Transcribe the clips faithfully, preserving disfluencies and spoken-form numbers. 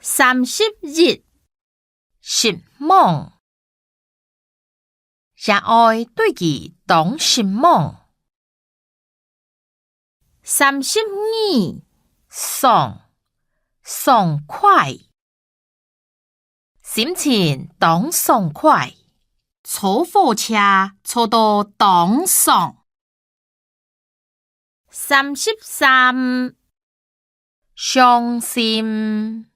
三十一，失望。爺哀對佢當失望。三十二，爽，爽快。心情當爽快，坐火車坐到當爽。 三十三，傷心。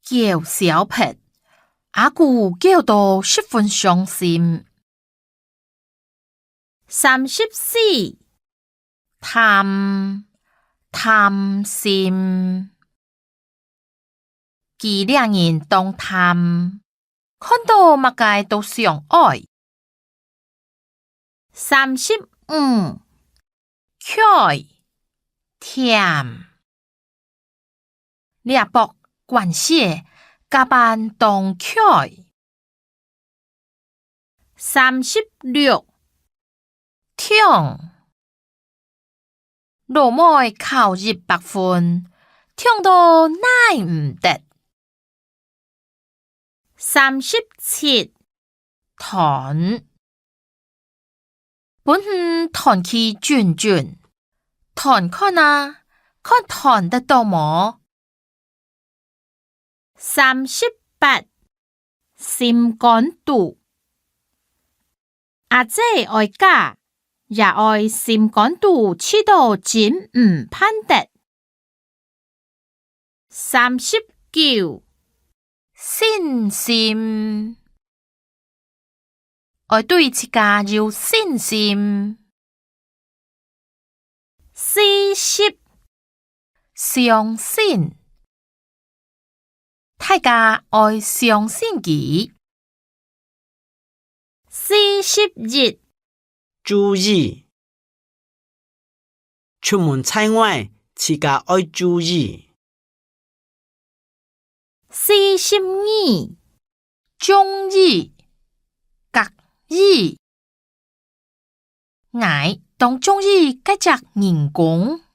噭小撇，阿姑噭到十分傷心。三十四，貪，貪心。 佢這人當貪，看到麼个都想愛。三十五，𤸁，甜。這駁關係，甲般當𤸁。 三十六，暢。老妹考一百分，暢到耐毋得。三十七，揣。分你揣去準準，揣看啊，看揣得到無？ 三十八，心肝肚。阿姊哀嫁，爺哀心肝肚試到真毋盼得。三十九，信心。 愛對自家有信心。四十，相信。大家愛相信佢。四十一，注意。 出門在外，自家愛注意。四十二，中意，合意。𠊎當中意該隻人公。